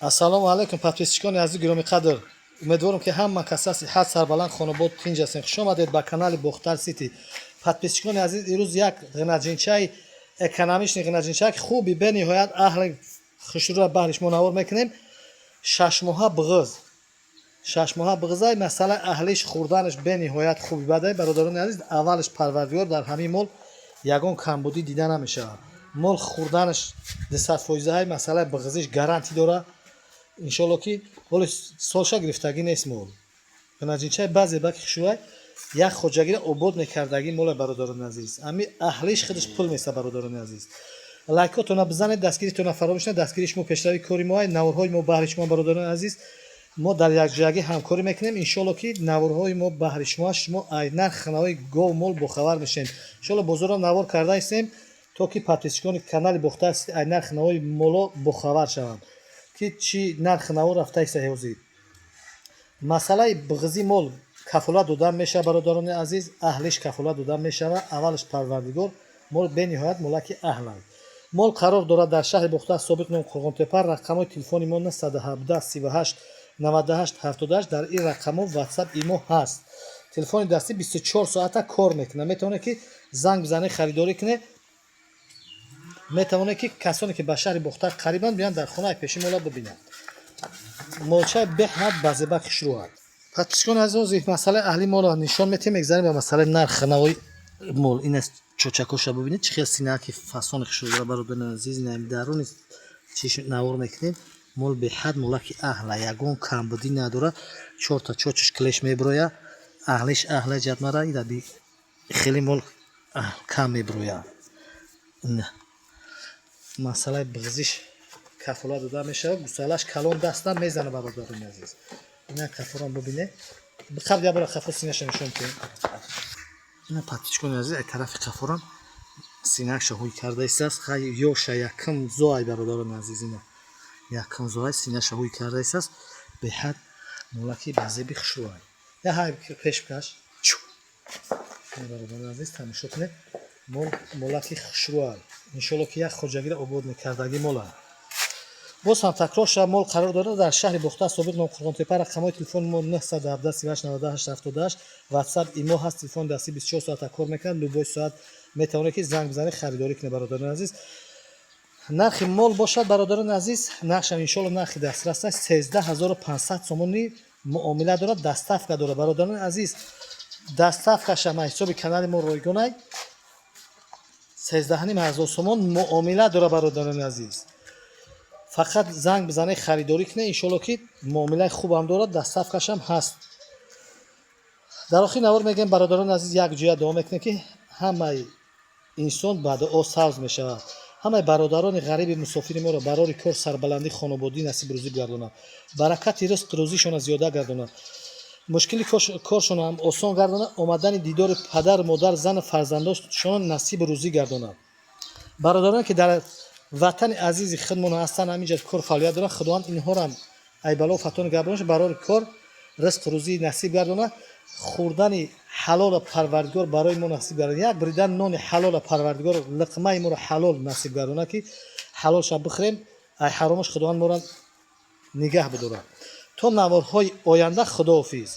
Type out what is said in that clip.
Ассалому алайкум, подписчикони азиз, гиромиқадр. Умедворам, ки ҳама каса сиҳат, сарбаланд, хонобод, тинҷ ҳастем. Хуш омадед ба канали Бохтар Сити. Подписчикони азиз, ирӯз як ғинаҷинчаи экономичный, ғинаҷинчаи хуби, бениҳоят аҳли, хушрӯра баҳри шумо навор мекунем. 6 моҳа буғиз, 6 моҳа буғизай. Масъалаи аҳлиш, хӯрданаш бениҳоят хуби бадай, бародарони азиз. Аввалаш, Парвардигор, дар ҳамин мол ягон камбудӣ дида намешавад. Мол хӯрданаш 200 фоизаҳай, масъалаи буғизиш гарантӣ дорад. Иншолло, ки ҳоли солша гирифтагӣ нест. Мол ғинаҷинчаи баъзе баки хушрӯай, як хоҷагиро обод мекардагӣ мола. Бародарони азиз, ами аҳлиш худаш пул меса. Бародарони азиз, лайкотона бизанед, дастгиритона фаромӯш на. Дастгири шумо пешрави кори мо, наворҳои мо баҳри шумо. Бародарони азиз, мо дар якҷоягӣ ҳамкорӣ мекунем. Иншолло, ки наворҳои мо баҳри шумо, шумо ай нархи навои гов, мол бохабар мешавед. Иншолло, бозорам навор карда истем, то ки подписчикони канали Бохтар ай нархи навои моло бохабар шаванд, ки чӣ нархи наво рафта иста ҳозир. Масъалаи буғизии мол кафолат дода мешавад. Бародарони азиз, аҳлиш кафолат дода мешавад. Аввалаш, Парвардигор, мол бениҳоят молаки аҳланд. Мол қарор дорад дар шаҳри Бохтар, собиқ ном Қурғонтепа. Рақамҳои телефони мо 917 38 98 78. Дар ин рақамҳо Ватсап, Имо ҳаст. Телефони дастӣ 24 соата кор мекунад. Метавонед, ки занг бизанед, харидорӣ кунед. Метавонед, ки касоне ки ба шаҳри Бохтар қарибанд, биёянд, дар хонаи пеши мола бибинанд. Молчаи беҳад базеба, хушрӯ. Подписчикони азиз, масъалаи аҳли молро нишон метиҳем. Мегзарем ба масъалаи нархи навои мол. Ин аст, чочакоша бибинед, чӣ хел синаки фасони хушрӯ дорад. Бародарони азиз, даруни чиш навор мекунем. Мол беҳад молаки аҳла, ягон камбудӣ надорад. Чорта чочаш клеш мебирояд. Аҳлиш аҳла ҷадмара идаби хеле мол кам мебирояд. Масъалаи буғизиш кафолат дода мешавад. Гусалаш калон, дастам мезана. Бародарони азиз, ина кафорам бубине. Қабл як бора қафо синаша нишон кунем. Ина, подписчикони азиз, ай тарафи қафорам синакша ҳуй карда истааст. Хай, ёша, якм зоай. Бародарони азиз, ина якм зоай, синаша ҳуй карда истааст. Беҳад молаки базеби хушрӯай. Я ҳай пеш каш. Бародарони азиз, тамошо кунед, мол молаки хушрӯай. Иншолло, ки як хоҷагиро обод мекардагӣ мола. Боз ҳам такрор шавад, мол қарор дорад дар шаҳри Бохтар, собиқ ном Қурғонтепа. Рақамҳои телефони мо 917 38 98 78. Ватсап, Имо ҳаст. Телефони дастӣ 24 соата кор мекунад. Любой соат метавонед, ки занг бизанед, харидорӣ кунед. Бародарони азиз, нархи мол бошад, бародарони азиз, нархшам, иншолло, нархи дастрас аст. 13 500 сомонӣ муомила дорад, доставка дорад. Бародарони азиз, доставкашам аз ҳисоби канали мо ройгонай. 13 500 сомон муомила дорад. Бародарони азиз, фақат занг бизанед, харидорӣ кунед. Иншолло, ки муомилаи хубам дорад, доставкашам ҳаст. Дар охири навор мегӯем, бародарони азиз, як ҷоя дуо мекунем, ки ҳамаи инсон ба дуо сабз мешавад. Ҳамаи бародарони ғариби мусофири моро барори кор, сарбаландӣ, хонободӣ насиб рӯзӣ гардонад, баракати ризқ рӯзишона зиёда гардонад, мушкили коршонам осон гардонад, омадани дидори падару модар, зану фарзандошон насибу рӯзӣ гардонад. Бародароне ки дар ватани азизи худмон ҳастанд, ҳаминҷа кор фаъолият доранд, Худованд инҳорам ай бало фатони гардонаш, барори кор, ризқу рӯзӣ насиб гардонад. Хӯрдани ҳалола Парвардигор барои мо насиб гардонад. Як буридан нони ҳалола Парвардигор лиқмаи моро ҳалол насиб гардонад, ки ҳалолша бихӯрем, ай ҳаромаш Худованд моро нигаҳ бидорад. То наворҳои оянда, худоҳофиз.